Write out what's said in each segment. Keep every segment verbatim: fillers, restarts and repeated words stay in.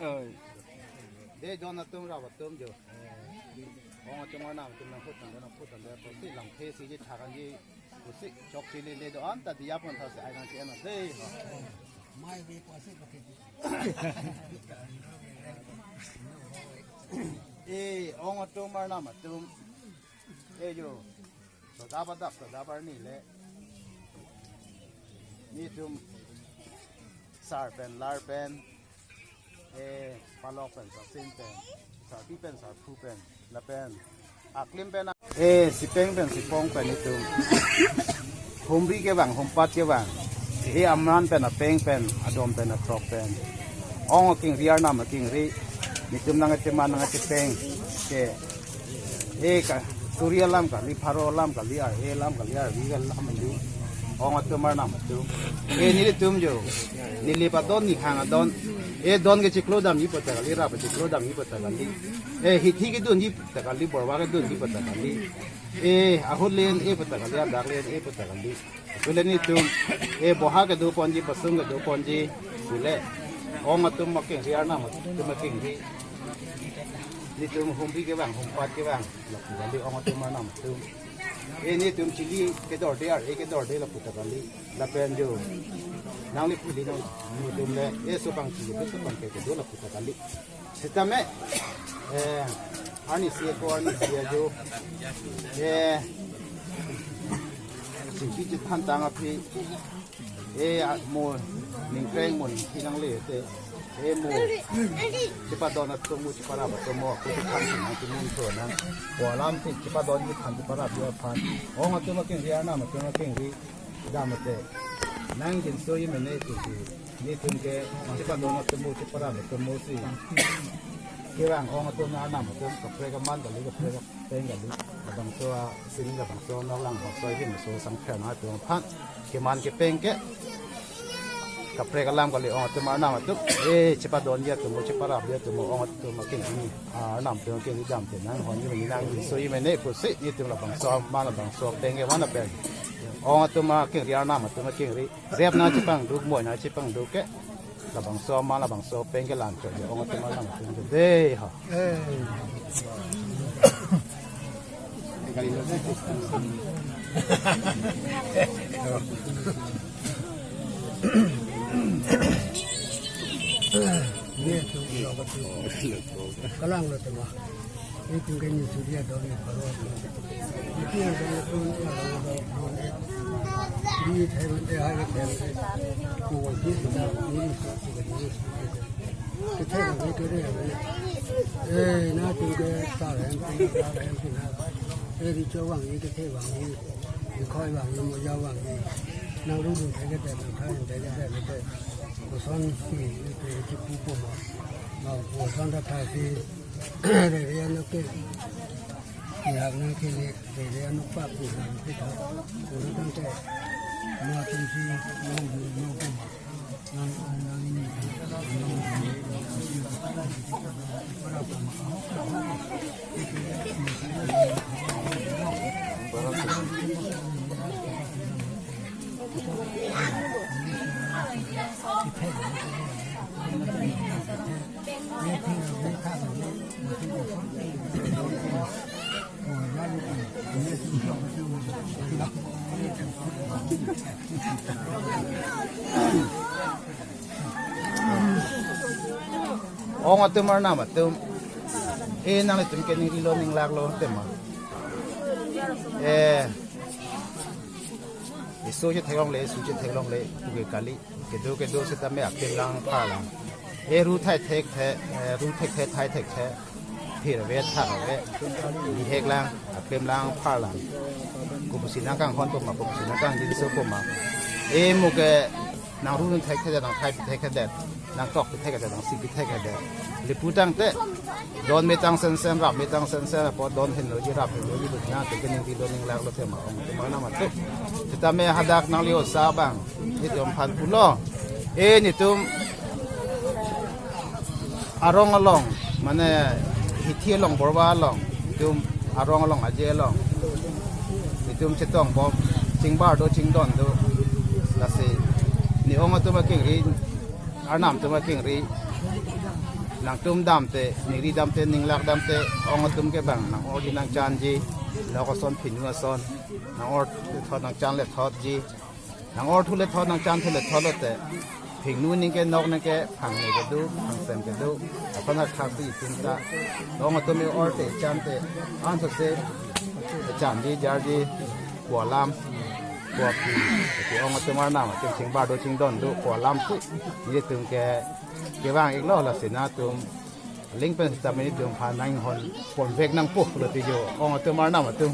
Oi. De don atum, rap atum jo. Ong atum, arnam atum nangphu tangte, nangphu tangte, pusi lamthe si ji thakan ji, pusi chok si lele do-an ta diya pon thasi ai nangke-en de. Mai ve pusi pakai. Eh, ong atum, arnam atum. Eh jo. Sodap adap, sodap arni le. Netum sar pen, lar pen, eh, palok pen, sarsin pen, sarpi pen, sarphu pen, lapen aklim pen, eh, sipeng pen, sipong pen netum. Humri kevang, humpat kevang. Eh, amran pen, apeng pen, adom pen, atrok pen. Ong akengri, arnam akengri. Netum nangketeman, nangketepeng ke, eh, ka, suri alam kali, pharo alam kali, ar-e alam kali, arvi alam kali. Ong atum, arnam atum. Eh, nelitum jo. Neli padon, nihang adon. Eh, don kechiklo damji pu ta kali, rap kechiklo damji pu ta kali. Eh, hithi kedunji pu ta kali, borva kedunji pu ta kali. Eh, ahut le-en-e pu ta kali, adak le-en-e pu ta kali. Tule netum, eh, boha kedo ponji, pasung kedo ponji, tule. Ong atum akengri, arnam atum akengri. Netum humri kevang, humpat kevang. Lapu kali ong atum, arnam atum. Eh, netum chili kedorde, ar-e kedorde, lapu ta kali. Lapen jo. Nangli pili nang, netum le, eh, sopang chili, sopang ke kedo, lapu ta kali. Sitame, eh, arnisi ako, arnisi ajo, eh, singki chethan tang aphi, eh, a, mo ningkreng mo ningki nangle te, eh, mo chepadon atum, mo cheparap atum, mo ako chethan si nang, chemun tho nang, mo alam si chepadon chethan cheparap aphan, ong atum akengri, arnam atum akengri, dam te. Nang jinso imene pusi. Netum ke, chepadon atum mo, cheparap atum mo si. Kevang ong atum, arnam atum, kaprek aman kali, kaprek apeng kali. Labangso a, sini labangso, noklang bangso, ihin so sangkher na atum aphan. Keman kepeng ke. Kaprek alam kali ong atum, arnam atum. Eh, chepadonji atum mo, cheparapji atum mo, ong atum akengri. Ah, arnam atum akengri dam te nang, hon imene nang jinso imene pusi, netum labangso aman, labangso apeng ke mana pen. Ong atum akengri, arnam atum akengri. Rep nangchepangduk, moi nangchepangduk ke. Labangso aman, labangso apeng ke lan chot. Ong atum, arnam atum ke de ha. Eh. Ye tu lo ka tu. Kalang lo tema. Netum ke ni suri adon ni pharo. Netum adon ni pharo, pharo, pharo. Ni thai man te hai ke thai. Ko wa ji ta ni su ku ke ni su ke. Kethe kave, kethe kave. Eh, netum ke ta hem, ta hem, ta hem. Eh, richo vangji, kethe vangji. Rikhoi vangji, moja vangji. Nang ru dun thai ke te, nang thai dun thai ke te, ke te. Koson si, ke te, ke pu po ma. Ma, koson ta thai si. Re re ano ke. Yak na ke le, re re ano pa pu na ke ta. Ko ru dun te. Ma tum si, no, no, no, no. Ong atum, arnam atum. Eh, nanglitum ke ningrilo ninglaklo tema. Eh. Isu chetheklongle, isu chetheklongle, puke kali. Kedo kedo sitame aklim lang pharlang. Eh, ru thai thekthe, eh, ru thekthe, thai thekthe. Phir ave, thak ave. Bihek lang, aklim lang pharlang. Kopusi nangkanghon po ma, kopusi nangkangjinso po ma. Eh, mo ke nang ru thekthedet, nang thai thekthedet, nang tok thekthedet, nang si thekthedet. Lapu tangte, don me tang sensen, rap me tang sensen, apot don henloji, rap henloji, dukna te ke ningrilo ninglaklo tema, ong atum, arnam atum. Sitame hadak nangli osa abang, netum aphan pulo. Eh, netum arong along, mane hithi along, borva along, netum arong along, aje along. Tum chetong bom, chingbar do, chingdon do. Lasi ne ong atum akengri, arnam atum akengri, nangtum damte, ningri damte, ninglak damte, ong atum ke bang nang-orji nangchanji, nok ason phinu ason, nang-orthu nangchanle thotji, nang-orthu le thot, nangchanthu le thot lote, phingnu ningke, nok ningke, phangne kedo, phangsem kedo, aphan akhak si itum ta, ong atum e-orte, chante, ansose, chanji, jarji, pu alam, pu api, pu ong atum arnam atum chingbar do, chingdon do, pu alam si, nelitum ke, kevang iklo. Lasi nangtum aling pen sitame nelitum aphan nanghon ponvek nangpo pulote jo, ong atum arnam atum.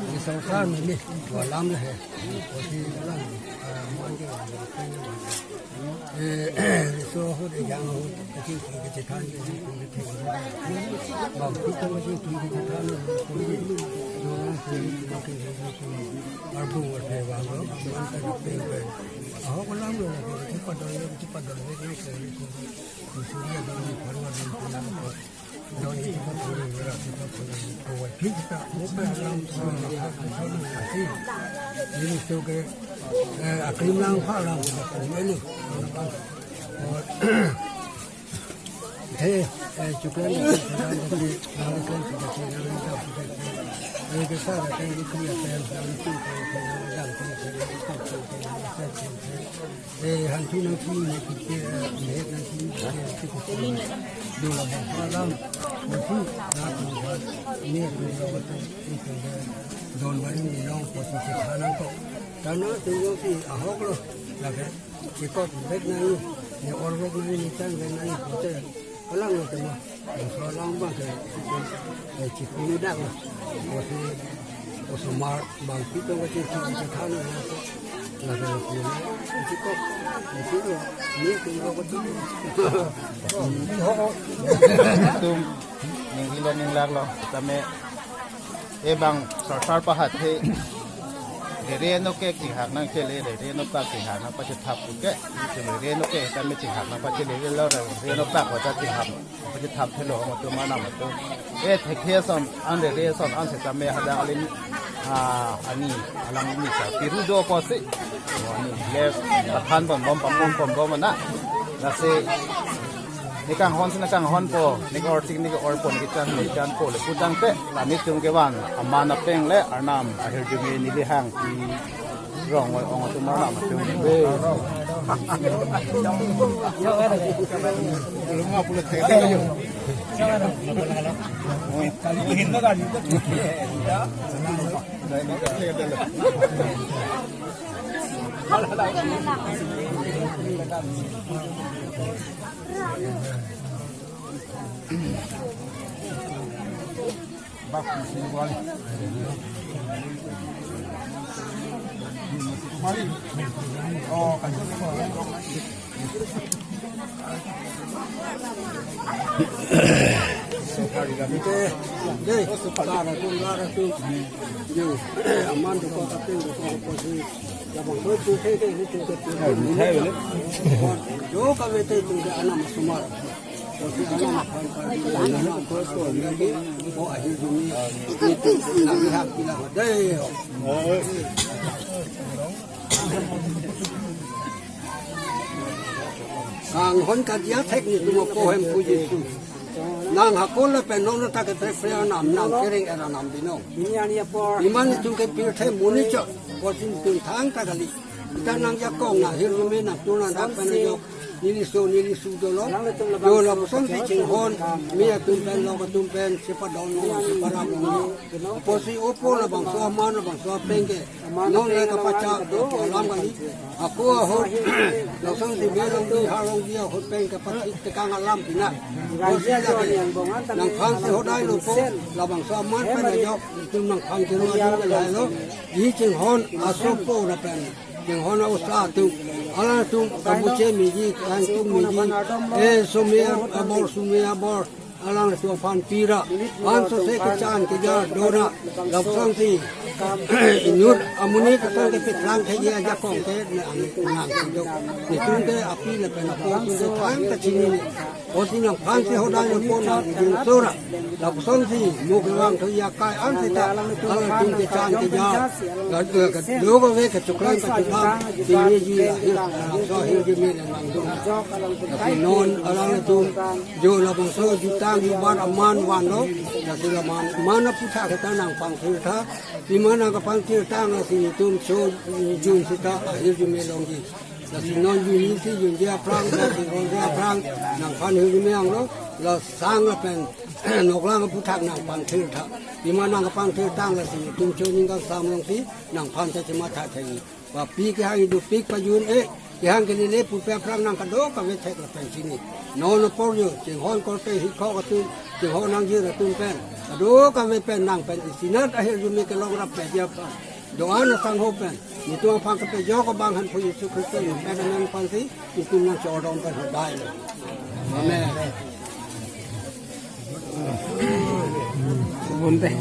Ni songkar ni ni walam le he. Osi walam, ah, mo anke walam. Eh, so ho de jang ho, kachin kachin kachin than kachin kachin kachin. Bang kita kachin kachin kachin than, kachin kachin kachin. Arbung warde wang lo, man ta pe pe. Aho walam lo, kachin padon, kachin padon, kachin kachin. Suri ada ni, baru ada ni, pulang ko. Eh, hantu nangpi ne kike, eh, mehet nangpi ne kike, kike, kike. Dola bangso alam, nangpi, nangpi, ne, ne, ne, don bari ne long, pusi chethan nangkok. Tana, tung jongsi ahok lo, lake, chekok bek nangji, ne or bek nangji, ne chan bek nangji, pute, alang lo tema. Bangso alam bang ke, eh, chikuni dak lo. Osi, osomar bang pitong ke chikuni chethan lo. Lake lo kuni, chikok, chikok lo. Ni kuni lo kuni. Tum, ningrilo ninglaklo. Tame, e bang, sar sar pahat he. Rere no ke chinghak nangchele, rere no pak chinghak nangpachethap ke. Rere no ke tame chinghak nangpachele, lo rere no pak wata chinghak. Pachethap thelo, ong atum arnam atum. E thekthe ason, an rere ason, an sitame hadak alim, ah, ani, alang ni sa, piru do kosi. Oh, ani, le, pathan pon bom, papon pon bom na. Lasi, ne kanghon si ne kanghonpo, ne ka-ortik ne ka-orpo, ne kachan ne kachanpo, le pu tangte, la nelitum kevan, aman apeng le, arnam, ahirjume neli hang, i, rong, ong atum arnam atum. Dei, lara tum, lara tum. Yo, aman tu ko kaping tu ko ko si. Labang tu tu the the ni tu ke tu. Yo, kave te tu ke arnam osomar. Osi arnam aphan, arnam aphan, oh, ahirjume, nang lihat pila ho, dei ho. Kanghon kadiya thek nelitum apo hem puji tu. Nang hakol le pen non ta ke tre pre arnam, nang kereng arnam binong. Iman nelitum ke pirthe monit chot, pusi nelitum thangta kali. Ita nangjakong na hirjume nangtum nangdak pen ajok. Neli so, neli su dolo. Dolo kosonsi chinghon. Me atum pen, lok atum pen, chepadon long, cheparap long. Pusi opo labangso aman, labangso apeng ke. Non le kapachak, alam kali. Ako ahut. Lason si me longdi, ha longdi, ahut pen kapachak tekang alam pina. Pusi lake. Nangphan si hodai lopo, labangso aman pen ajok. Itum nangphan kiro ajok le lo. Isi chinghon asopo na pen. Chinghon a-usa atum, alanglitum kabuche meji, kangtung meji, eh, some abor, some abor, alanglitum aphan pira. Ansose kechan keja dora, lapusonsi inut amonit atum kepetlang thekthe ajakong ke ne ang nang sindok. Netum ke api lapen apo atum ke thang kachinine. Osi nangphansi hodai nangpo nang ujung sora. Lapusonsi muk lewang thu ya kai an seta. Alanglitum kechan keja, kadokave kechoklang kachoklang, tingleji lahir, nangso ahirjume nangdun. Lasi non alanglitum jo labangso jutang jubat aman vanlo. Lasi la man, man aputhak seta nangpangthirtha. Pima nangkapangthirtang lasi netum cho jun seta ahirjume longji. Lasi non junji si junji aphrang, lasi junji aphrang, nangphan hirjume anglo, la sang lapen noklang aputhak nangpangthirtha. Pima nangkapangthirtang lasi netum cho ning kangsam longsi, nangphan ta chematha thekji. Ba pi kehang idupik pajun-e, kehang kelele pupe aphrang nang kadokave thek lapen chini. Non apor jo, chinghon korte hikhok atum, chinghon nangjir atum pen. Kadokave pen nang pen isinat ahirjume kelong rap peja aphan. Do-an asangho pen. Netum aphan kepejok abang Thanphu Jisu Khristo nang pen nangphansi, netum nangchodom pen hodai lo. Amen. Bunte.